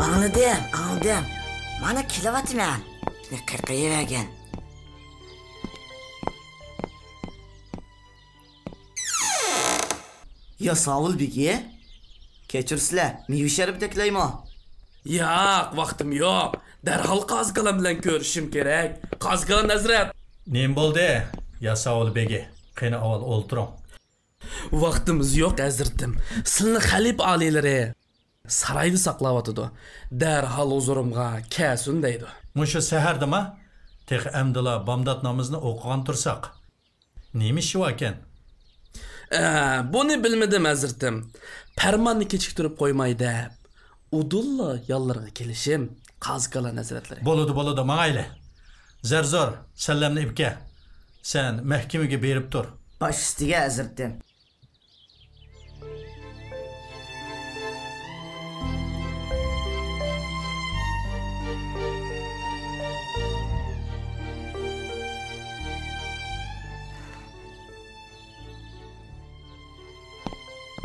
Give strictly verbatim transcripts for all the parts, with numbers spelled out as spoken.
ئاڭلىدىم، ئاڭلىدىم. مانا كېلىۋاتىمەن. سېنى قېقىۋەرگىن. ياساۋۇل بېگى، كەچۈرسىلە، مېۋە شەربىتى ئەكىلەيمۇ؟ ياق، ۋاقتىم يوق. دەرھال قازىكالان بىلەن كۆرۈشۈشۈم كېرەك. قازىكالان ھەزرەت! نېمە بولدى، ياساۋۇل بېگى؟ قېنى، ئاۋۋال ئولتۇرۇڭ. ۋاقتىمىز يوق، ھەزرىتىم. سىلىنى خەلىپە ئالىيلىرى سارايدا ساقلاۋاتىدۇ. دەرھال ھۇزۇرۇمغا كەلسۇن دەيدۇ. مۇشۇ سەھەردىما؟ تېخى ئەمدىلا بامدات نامىزىنى ئوقۇغان تۇرساق. نېمە ئىشى باركەن؟ ئە، بۇنى بىلمىدىم، ھەزرىتىم. پەرماننى كېچىكتۈرۈپ قويماي دەپ، ئۇدۇللا يانلىرىغا كېلىشىم، قازىكالان ھەزرەتلىرى. بولىدۇ، بولىدۇ، ماڭايلى. زەرزور، سەللەمنى ئېلىپ كەل. سەن مەھكىمىگە بېرىپ تۇر. باش ئۈستىگە، ھەزرىتىم.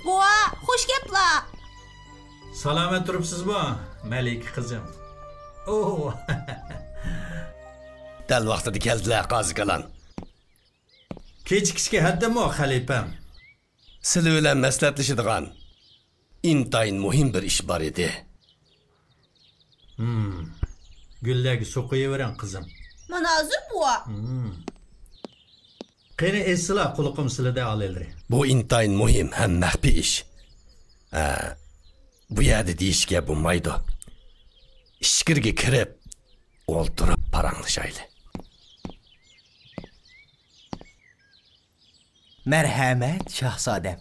بوۋا، خوش كەپلا. سالامەت تۇرۇپسىزمۇ، مەلىكە قىزىم؟ ئوو. دەل ۋاقتىدا كەلدىلە، قازىكالان. كېچىكىشكە ھەددىمۇ، خەلىپەم. سىلى بىلەن مەسلىھەتلىشىدىغان ئىنتايىن مۇھىم بىر ئىش بار ئىدى. ھىم. گۈللەرگە سۇ قۇيۇۋېرىڭ، قىزىم. مانا ھازىر، بوۋا. ھىم. قېنى، ئېيتسىلا، قۇلىقىم سىلىدە، ئالىيلىرى. بۇ ئىنتايىن مۇھىم ھەم مەخپىي ئىش. ھە، بۇ يەردە دېيىشكە بولمايدۇ. ئىچكىرىگە كىرىپ، ئولتۇرۇپ پاراڭلىشايلى. مەرھەمەت، شاھزادەم.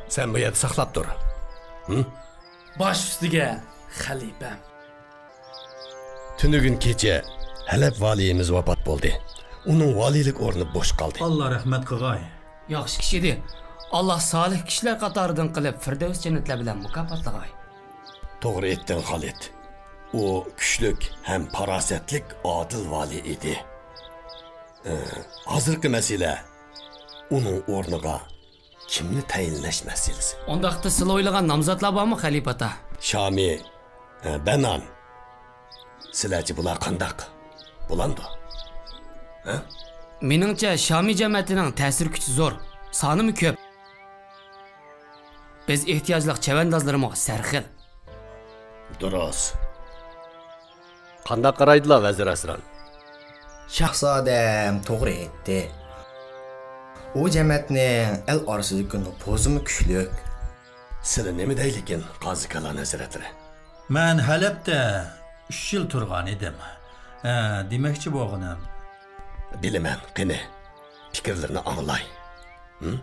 سەن بۇ يەردە ساقلاپ تۇر. ھىم؟ باش ئۈستىگە، خەلىپەم. تۈنۈگۈن كېچە ھەلەپ ۋالىيىمىز ۋاپات بولدى. ئۇنىڭ ۋالىيلىك ئورنى بوش قالدى. ئاللا رەھمەت قىلغاي. ياخشى كىشى ئىدى. ئاللا سالىھ كىشىلەر قاتارىدىن قىلىپ، فىردەۋس جەننەتلەر بىلەن مۇكاپاتلىغاي. توغرا ئېيتتىڭ، خالىد. ئۇ كۈچلۈك ھەم پاراسەتلىك ئادىل ۋالىي ئىدى. ئى، ھازىرقى مەسىلە ئۇنىڭ ئورنىغا كىمنى تەيىنلەش مەسىلىسى. ئۇنداقتا سىلە ئويلىغان نامزاتلار بارمۇ، خەلىپە ئاتا؟ شامى، ئى، بەنان. سىلەرچە بۇلار قانداق؟ بولامدۇ؟ ھە؟ مېنىڭچە، شامى جەمەتىنىڭ تەسىر كۈچى زور، سانىمۇ كۆپ. بىز ئېھتىياجلىق چەۋەندازلىرىمۇ سەرخىل. دۇرۇس. قانداق قارايدىلا، ۋەزىر ئەسران؟ شاھزادەم توغرا ئېيتتى. ئۇ جەمەتنىڭ ئەل ئارىسىدىكى نوپۇزىمۇ كۈچلۈك. سىلى نېمە دەيلىكىن، قازىكالان ھەزرەتلىرى؟ مەن ھەلەبتە ئۈچ يىل تۇرغان ئىدىم. ھە، دېمەكچى بولغىنىم. بىلىمەن، قېنى، پىكىرلىرىنى ئاڭلاي. ھىم؟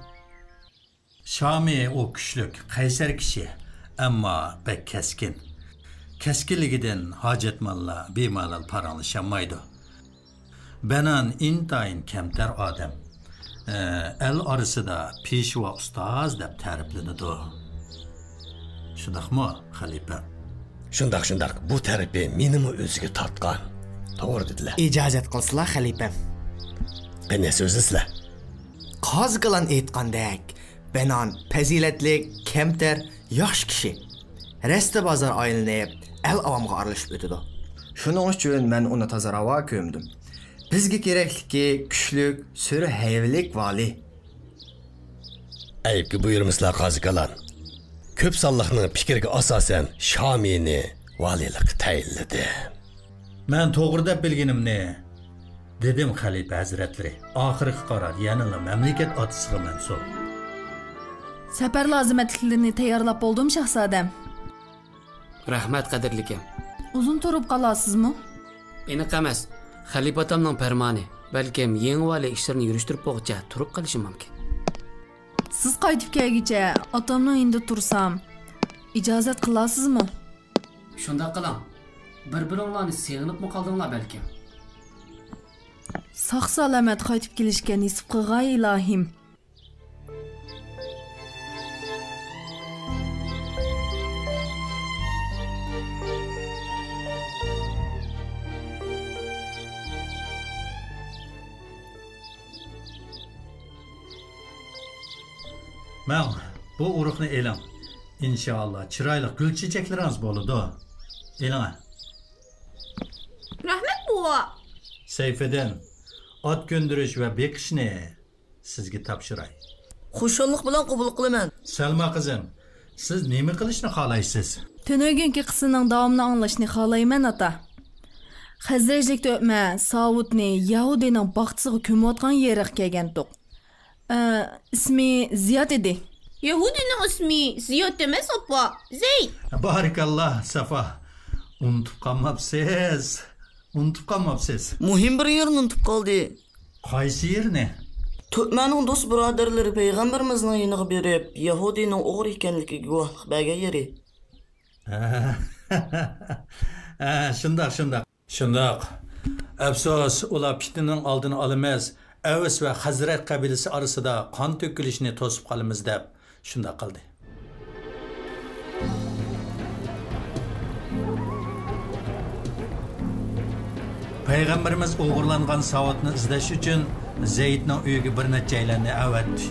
شامى ئۇ كۈچلۈك، قەيسەر كىشى، ئەمما بەك كەسكىن. كەسكىنلىكىدىن ھاجەتمەنلەر بىمالال پاراڭلىشالمايدۇ. بەنان ئىنتايىن كەمتەر ئادەم. ئە، ئەل ئارىسىدا پېشۋا ئۇستاز دەپ تەرىپلىنىدۇ. شۇنداقمۇ، خەلىپە؟ شۇنداق، شۇنداق. بۇ تەرىپى مېنىمۇ ئۆزىگە تارتقان. توغرا دېدىلە. ئىجازەت قىلسىلا، خەلىپەم. قېنى، سۆزلىسىلە. قازىكالان ئېيتقاندەك، بەنان پەزىلەتلىك، كەمتەر، ياخشى كىشى. رەستە بازار ئايلىنىپ، ئەل ئاۋامغا ئارىلىشىپ ئۆتىدۇ. شۇنىڭ ئۈچۈن مەن ئۇنى تازا راۋا كۆردۈم. بىزگە كېرەكلىكى كۈچلۈك، سۈرە ھەيۋىلىك ۋالىي. ئەيىبكە بۇيرۇمىسىلا، قازىكالان. كۆپ سانلىقنىڭ پىكرىگە ئاساسەن، شامىنى ۋالىيلىققا تەيىنلىدى. مەن توغرا دەپ بىلگىنىمنى دېدىم، خەلىپە ھەزرەتلىرى. ئاخىرقى قارار يەنىلا مەملىكەت ئاتىسىغا مەنسۇپ. سەپەر لازىمەتلىكلىرىنى تەييارلاپ بولدۇم، شاھزادەم. رەھمەت، قەدىرلىكىم. ئۇزۇن تۇرۇپ قالارسىزمۇ؟ ئېنىق ئەمەس. خەلىپە ئاتامنىڭ پەرمانى. بەلكىم يېڭى ۋالىي ئىشلىرىنى يۈرۈشتۈرۈپ بولغۇچە تۇرۇپ قېلىشىم مۇمكىن. سىز قايتىپ كەلگۈچە ئاتامنىڭ يېنىدا تۇرسام، ئىجازەت قىلارسىزمۇ؟ شۇنداق قىلىڭ. بىر-بىرىڭلارنى سېغىنىپمۇ قالدىڭلار بەلكىم؟ ساق-سالامەت قايتىپ كېلىشكە نېسىپ قىلغاي، ئىلاھىم. ماڭ، بۇ ئۇرۇقنى ئېلىڭ. ئىنشائاللا، چىرايلىق گۈل چېچەكلىرىڭىز بولىدۇ. ئېلىڭە. رەھمەت، بوۋا. سەيپىدىن، ئات كۆندۈرۈش ۋە بېقىشنى سىزگە تاپشۇراي. خۇشاللىق بىلەن قوبۇل قىلىمەن. سەلما قىزىم، سىز نېمە قىلىشنى خالايسىز؟ تۈنۈگۈنكى قىسسىنىڭ داۋامىنى ئاڭلاشنى خالايمەن، ئاتا. خەزرەجلىك تۆكمە ساۋۇتنى يەھۇدىينىڭ باغچىسىغا كۆمۈۋاتقان يېرىگە كەلگەنتۇق. ئە، ئىسمى زىياد ئىدى. يەھۇدىينىڭ ئىسمى زىياد ئەمەس، ئاپا، زەيد. بارىكاللا، سافا. ئۇنتۇپ قالماپسىز. ئۇنتۇپ قالماپسىز. مۇھىم بىر يېرىنى ئۇنتۇپ قالدى. قايسى يېرىنى؟ تۆكمەنىڭ دوست بۇرادەرلىرى پەيغەمبىرىمىزنىڭ يېنىغا بېرىپ، يەھۇدىينىڭ ئوغرى ئىكەنلىكىگە گۇۋاھلىق بەرگەن يېرى. ھە، شۇنداق، شۇنداق. شۇنداق. ئەپسۇس، ئۇلار پىتنىنىڭ ئالدىنى ئالىمىز، ئەۋس ۋە خەزرەج قەبىلىسى ئارىسىدا قان تۆكۈلۈشنى توسۇپ قالىمىز دەپ شۇنداق قىلدى. پەيغەمبىرىمىز ئوغرىلانغان ساۋۇتنى ئىزدەش ئۈچۈن زەيدنىڭ ئۆيىگە بىر نەچچەيلەننى ئەۋەتتى.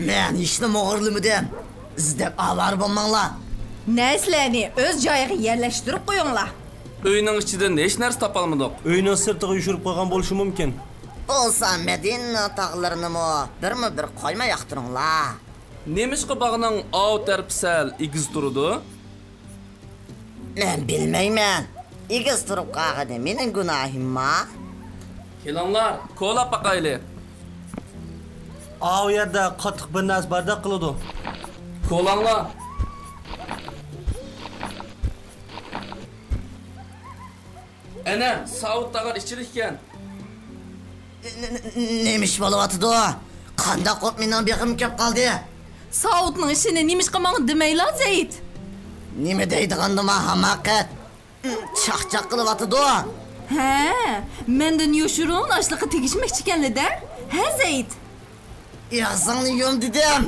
مەن ھېچنېمە ئوغرىلىمىدىم. ئىزدەپ ئاۋارە بولماڭلار. نەرسىلەرنى ئۆز جايىغا يەرلەشتۈرۈپ قويۇڭلار. ئۆينىڭ ئىچىدىن ھېچ نەرسە تاپالمىدۇق. ئۆينىڭ سىرتىغا يوشۇرۇپ قويغان بولۇشى مۇمكىن. بولسا مەدىنىنىڭ تاغلىرىنىمۇ بىرمۇ بىر قويماي ياقتۇرۇڭلار. نېمىشقا باغنىڭ ئاۋۇ تەرىپى سەل ئېگىز تۇرىدۇ؟ مەن بىلمەيمەن. ئېگىز تۇرۇپ قالغىنى مېنىڭ گۇناھىمما؟ كېلىڭلار، كولاپ باقايلى. ئاۋۇ يەردە قاتتىق بىر نەرسە باردەك قىلىدۇ. كولاڭلار. ئەنە، ساۋۇت تاغار ئىچىدە ئىكەن. ن-، ن-، ن-، نېمە ئىش بولۇۋاتىدۇ؟ قانداق قىلىپ مېنىڭ بېغىم كۆپ قالدى؟ ساۋۇتنىڭ ئىشىنى نېمىشقا ماڭا دېمەيلا، زەيد؟ نېمە دەيدىغاندىما، ھاماقەت؟ چاقچاق قىلىۋاتىدۇ. ھە، مەندىن يوشۇرۇن ئاشلىققا تېگىشمەكچىكەنلىدە. ھە، زەيد؟ ئېغىزىڭنى يۇم دېدىم.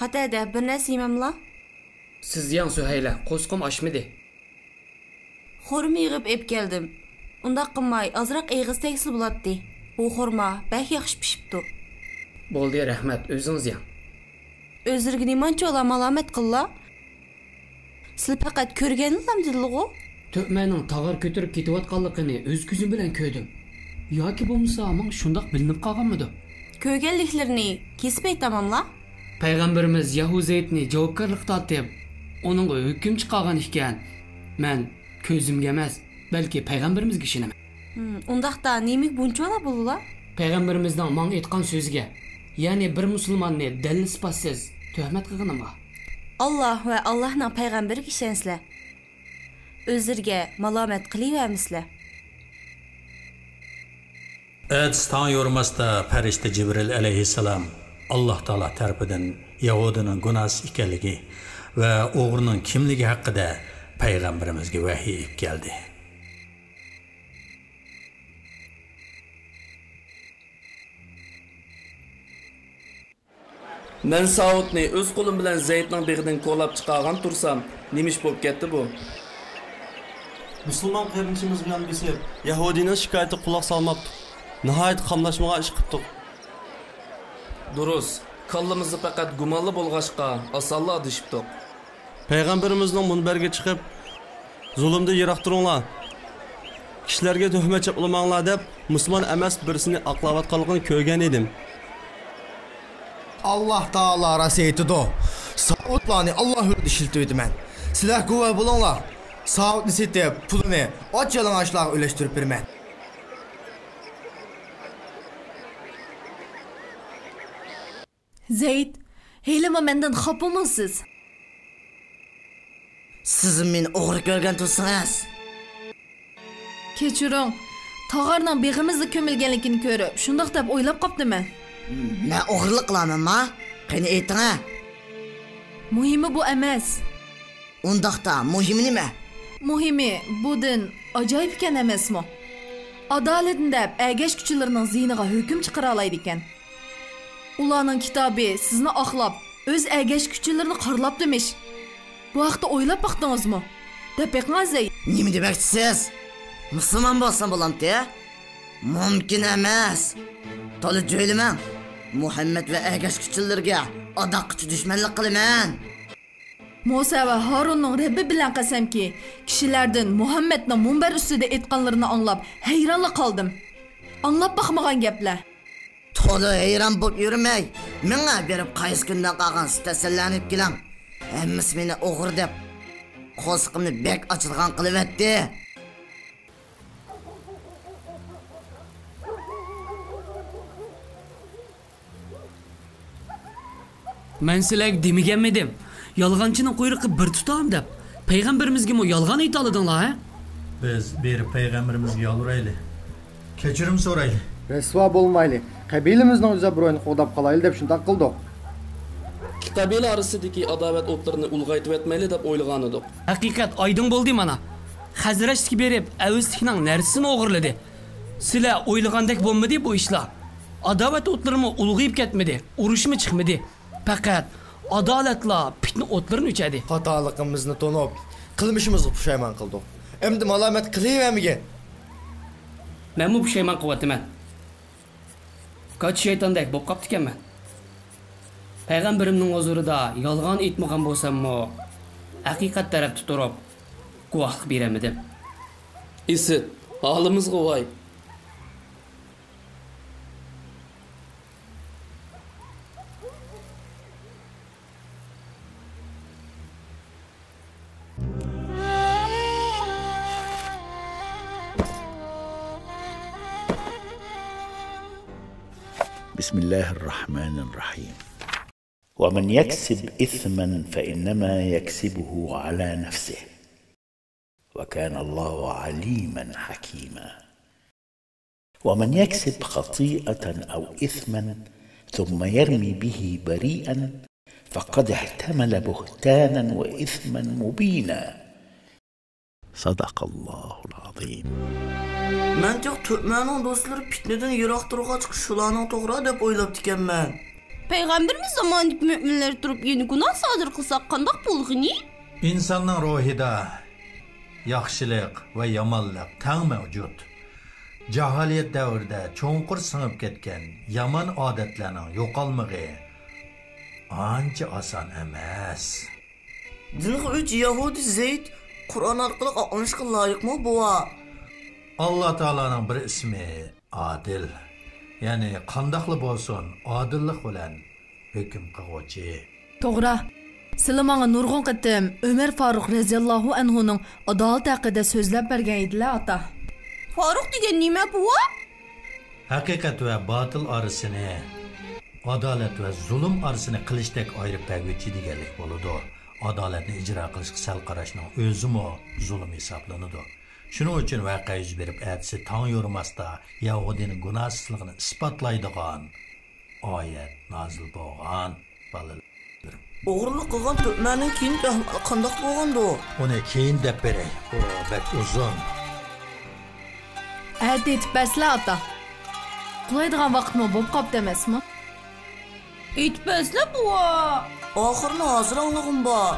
قەتەدە، بىر نەرسە يېمەملا؟ سىز يەڭ، سۈھەيلە، قورسىقىم ئاچمىدى. خورما يىغىپ ئېلىپ كەلدىم. ئۇنداق قىلماي، ئازراق ئېغىز تەگسىلا بولاتتى. بۇ خورما بەك ياخشى پىشىپتۇ. بولدى، رەھمەت، ئۆزىڭىز يەڭ. ئۆزلىرىگە نېمانچىۋالا مالامەت قىللا. سىلى پەقەت كۆرگەنلا دېدىلىغۇ؟ تۆكمەنىڭ تاغار كۆتۈرۈپ كېتىۋاتقانلىقىنى ئۆز كۆزۈم بىلەن كۆردۈم. ياكى بولمىسا ماڭا شۇنداق بىلىنىپ قالغانمىدۇ؟ كۆرگەنلىكلىرىنى كېسىپ ئېيتاماملا؟ پەيغەمبىرىمىز يەھۇ زەيدنى جاۋابكارلىققا تارتىپ، ئۇنىڭغا ھۆكۈم چىقارغان ئىكەن. مەن كۆزۈمگە ئەمەس، بەلكى پەيغەمبىرىمىزگە ئىشىنىمەن. ھىم، ئۇنداقتا نېمىگە بۇنچىۋالا بولىلا؟ پەيغەمبىرىمىزنىڭ ماڭا ئېيتقان سۆزىگە، يەنى بىر مۇسۇلماننى دەلىل-ئىسپاتسىز تۆھمەت قىلغىنىمغا. ئاللا ۋە ئاللانىڭ پەيغەمبىرىگە ئىشەنسىلەر. ئۆزلىرىگە مالامەت قىلىۋەرمىسىلەر. ئەتىسى تاڭ يورۇماستا پەرىشتە جىبرىل ئەلەيھىسسالام ئاللا تائالا تەرىپىدىن يەھۇدىينىڭ گۇناھسىز ئىكەنلىكى ۋە ئوغرىنىڭ كىملىكى ھەققىدە پەيغەمبىرىمىزگە ۋەھىي ئېلىپ كەلدى. مەن ساۋۇتنى ئۆز قولۇم بىلەن زەيتنىڭ بېغىدىن كولاپ چىقارغان تۇرسام، نېمە ئىش بولۇپ كەتتى بۇ؟ مۇسۇلمان قېرىندىشىمىز بىلەن بېسىپ، يەھۇدىينىڭ شىكايىتىگە قۇلاق سالماپتۇق. ناھايىتى قاملاشمىغان ئىش قىپتۇق. دۇرۇس، كاللىمىزدا پەقەت گۇمانلا بولغاچقا، ئاسانلا ئادىشىپتۇق. پەيغەمبىرىمىزنىڭ مۇنبەرگە چىقىپ، زۇلۇمدىن يىراق تۇرۇڭلار، كىشىلەرگە تۆھمەت چاپلىماڭلار دەپ، مۇسۇلمان ئەمەس بىرسىنى ئاقلاۋاتقانلىقىنى كۆرگەن ئىدىم. ئاللا تائالا راست ئېيتىدۇ، ساۋۇتلارنى ئاللا يولىدا ئىشلىتىۋېتىمەن. سىلەر گۇۋاھ بولۇڭلار، ساۋۇتنى سېتىپ، پۇلىنى ئاچ-يالىڭاچلارغا ئۈلەشتۈرۈپ بېرىمەن. زەيد، ھېلىمۇ مەندىن خاپىمۇسىز؟ سىزمۇ مېنى ئوغرى كۆرگەن تۇرسىڭىز. كەچۈرۈڭ، تاغارنىڭ بېغىمىزدا كۆمۈلگەنلىكىنى كۆرۈپ، شۇنداق دەپ ئويلاپ قاپتىمەن. مەن ئوغرىلىق قىلامەنما؟ قېنى ئېيتىڭە. مۇھىمى بۇ ئەمەس. ئۇنداقتا مۇھىمى نېمە؟ مۇھىمى، بۇ دىن ئاجايىپ ئىكەن ئەمەسمۇ؟ ئادالەتنى دەپ ئەگەشكۈچىلىرىنىڭ زىيىنىغا ھۆكۈم چىقىرالايدىكەن. ئۇلارنىڭ كىتابى سىزنى ئاقلاپ، ئۆز ئەگەشكۈچىلىرىنى قارىلاپتىمىش. بۇ ھەقتە ئويلاپ باقتىڭىزمۇ؟ دەپ بېقىڭ زەيد. نېمە دېمەكچىسىز؟ مۇسۇلمان بولسام بولامتى؟ مۇمكىن ئەمەس. تولا جۆيلىمەڭ. مۇھەممەد ۋە ئەگەشكۈچىلىرىگە ئاداققىچە دۈشمەنلىك قىلىمەن. مۇسا ۋە ھارۇننىڭ رەببى بىلەن قەسەمكى، كىشىلەردىن مۇھەممەدنىڭ مۇنبەر ئۈستىدە ئېيتقانلىرىنى ئاڭلاپ ھەيرانلا قالدىم. ئاڭلاپ باقمىغان گەپلەر. تولا ھەيران بولۇپ يۈرمەي، مېڭە بېرىپ قايسى كۈندىن قالغان سۈت ھەسەللەرنى ئېلىپ كېلىڭ. ھەممىسى مېنى ئوغرى دەپ، قورسىقىمنى بەك ئاچىدىغان قىلىۋەتتى. مەن سىلەرگە دېمىگەنمىدىم، يالغانچىنىڭ قۇيرۇقى بىر تۇتام دەپ؟ پەيغەمبىرىمىزگىمۇ يالغان ئېيتالىدىڭلار، ھە؟ بىز بېرىپ پەيغەمبىرىمىزگە يالۋۇرايلى، كەچۈرۈم سورايلى. رەسۋا بولمايلى، قەبىلىمىزنىڭ ئۆزى ئابرۇيىنى قوغداپ قالايلى دەپ شۇنداق قىلدۇق. قەبىلە ئارىسىدىكى ئاداۋەت ئوتلىرىنى ئۇلغايتىۋەتمەيلى دەپ ئويلىغانىدۇق. ھەقىقەت ئايدىڭ بولدى مانا. خەزرەجلىككە بېرىپ ئەۋەتلىكنىڭ نەرسىسىنى ئوغرىلىدى. سىلەر ئويلىغاندەك بولمىدى بۇ ئىشلار. ئاداۋەت ئوتلىرىمۇ ئۇلغىيىپ كەتمىدى، ئۇرۇشمۇ چىقمىدى. پەقەت ئادالەتلا پىتنە ئوتلىرىنى ئۆچۈردى. خاتالىقىمىزنى تونۇپ، قىلمىشىمىزغا پۇشايمان قىلدۇق. ئەمدى مالامەت قىلىۋەرمىگىن. مەنمۇ پۇشايمان قىلىۋاتىمەن. كاچا شەيتاندەك بولۇپ قاپتىكەنمەن. پەيغەمبىرىمنىڭ ھۇزۇرىدا يالغان ئېيتمىغان بولساممۇ، ھەقىقەت تەرەپتە تۇرۇپ، گۇۋاھلىق بېرەلمىدىم. ئىسىت، ھالىمىزغا ۋاي! بسم الله الرحمن الرحيم. ومن يكسب إثما فإنما يكسبه على نفسه، وكان الله عليما حكيما. ومن يكسب خطيئة أو إثما ثم يرم به بريئا فقد احتمل بهتانا وإثما مبينا. صدق الله العظيم. مەن تېخى تۈركمەننىڭ دوستلىرى پىتنىدىن يىراق تۇرغاچقا شۇلارنىڭ توغرا دەپ ئويلاپتىكەنمەن. پەيغەمبىرىمىز زامانىدىكى مۆمىنلەر تۇرۇپ يەنە گۇناھ سادىر قىلساق قانداق بولغىنى؟ ئىنساننىڭ روھىدا ياخشىلىق ۋە يامانلىق تەڭ مەۋجۇت. جاھىلىيەت دەۋرىدە چوڭقۇر سىڭىپ كەتكەن يامان ئادەتلەرنىڭ يوقالمىقى ئانچە ئاسان ئەمەس. دىنغا ئۆچ يەھۇدىي زەيد قۇرئان ئارقىلىق ئاقلىنىشقا لايىقمۇ، بوۋا؟ ئاللا تائالانىڭ بىر ئىسمى ئادىل. يەنى قانداقلا بولسۇن، ئادىللىق بىلەن ھۆكۈم قىلغۇچى. توغرا. سىلى ماڭا نۇرغۇن قېتىم ئۆمەر فاروق رەزىياللاھۇ ئەنھۇنىڭ ئادالىتى ھەققىدە سۆزلەپ بەرگەن ئىدىلە، ئاتا. فاروق دېگەن نېمە، بوۋا؟ ھەقىقەت ۋە باتىل ئارىسىنى، ئادالەت ۋە زۇلۇم ئارىسىنى قىلىچتەك ئايرىپ بەرگۈچى دېگەنلىك بولىدۇ. ئادالەتنى ئىجرا قىلىشقا سەل قاراشنىڭ ئۆزىمۇ زۇلۇم ھېسابلىنىدۇ. شۇنىڭ ئۈچۈن ۋەقە يۈز بېرىپ ئەتىسى تاڭ يورۇماستا يەھۇدىينىڭ گۇناھسىزلىقىنى ئىسپاتلايدىغان ئايەت نازىل بولغان، بالىلىرىم. ئوغرىلىق قىلغان تۈركمەننىڭ كېيىنكى ئەھۋالى قانداق بولغاندۇ؟ ئۇنى كېيىن دەپ بېرەي، ئۇ بەك ئۇزۇن. ئەتە ئېيتىپ بەرسىلە، ئاتا. ئۇخلايدىغان ۋاقىتمۇ بولۇپ قاپتۇ ئەمەسمۇ؟ ئېيتىپ بەرسىلە، بوۋا. ئاخىرىنى ھازىر ئاڭلىغۇم بار.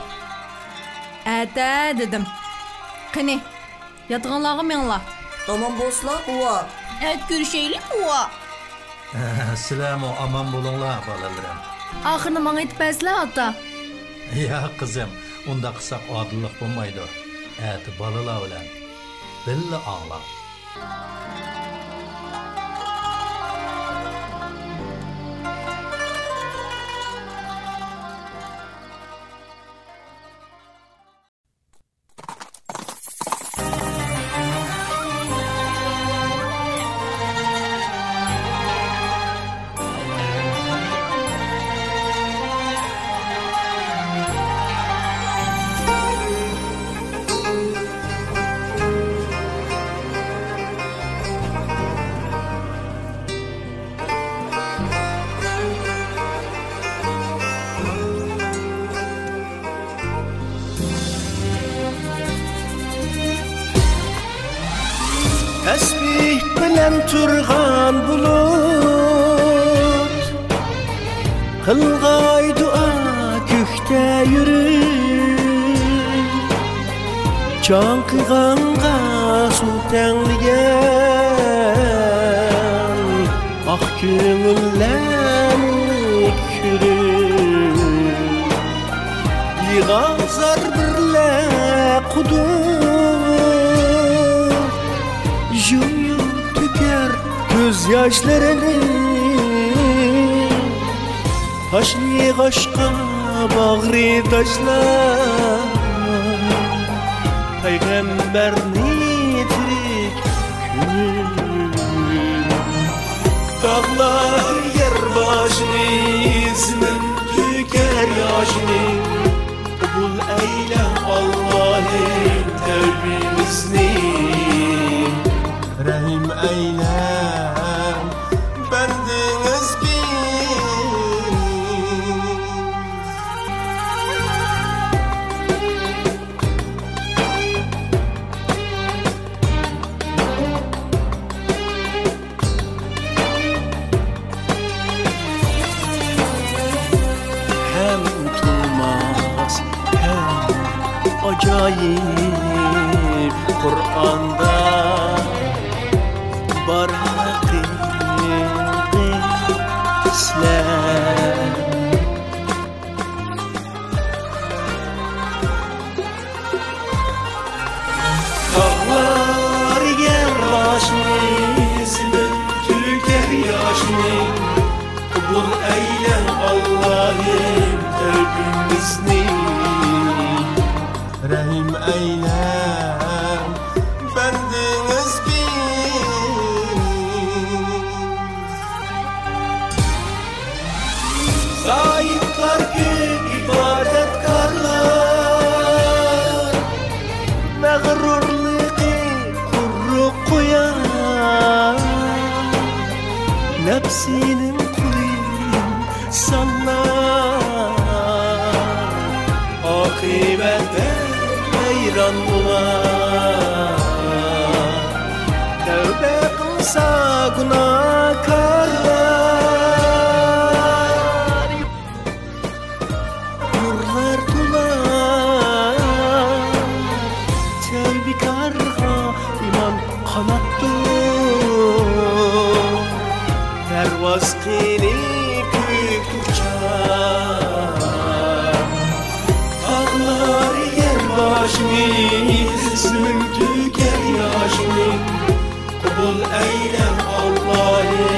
ئەتە دېدىم. قېنى، ياتىقىڭلارغا مېڭىڭلار. ئامان بولسىلا، بوۋا. ئەتە كۆرۈشەيلى، بوۋا. سىلەرمۇ ئامان بولۇڭلار، بالىلىرىم. ئاخىرىنى ماڭا ئېيتىپ بەرسىلە، ئاتا. ياق، قىزىم، ئۇنداق قىلساق ئادىللىق بولمايدۇ. ئەتە بالىلار بىلەن بىللە ئاڭلاڭ. تەسبىھ بىلەن تۇرغان بۇلۇت، قىلغاي دۇئا كۆكتە يۈرۈپ. جان قىلغانغا سۇ تەڭلىگەن، ئاق كۆڭۈللەرنى كۆرۈپ، يىغا زار بىرلە قۇدۇق، يۇم-يۇم تۆكەر كۆز ياشلىرىنى. تاشلىغاچقا باغرى تاشلاپ، پەيغەمبەرنى تىرىك كۆرۈپ. تاغلار يەر باشىنى، زېمىن تۆكەر ياشىنى. قوبۇل ئەيلە، ئاللاھىم، تەۋبىمىزنى. رەھىم ئەيلە بەندىڭىزگە. ھەم تۇرماس، ھەم ئاجايىپ قۇرئاندا بار ھەقىقەتلەر. تاغلار يەر باشىنى، زېمىن تۆكەر ياشىنى. قوبۇل ئەيلە، ئاللاھىم، تەۋبىمىزنى. رەھىم ئەيلە بەندىڭىزگە. زاھىدلار كۆپ، ئىبادەتكارلار، مەغرۇرلۇقى قۇرۇق قويار، نەپسىنىڭ قۇلى ئىنسانلار، ئاقىۋەتتە ھەيران بولار. تەۋبە قىلسا گۇناھكارلار، نۇرلار تولار تەۋبىكارغا ئىمان قاناتتۇر. پەرۋاز قىلىپ كۆككە ئۇچار. تاغلار يەر باشىنى، زېمىن تۆكەر ياشىنى. قوبۇل ئەيلە، ئاللاھىم،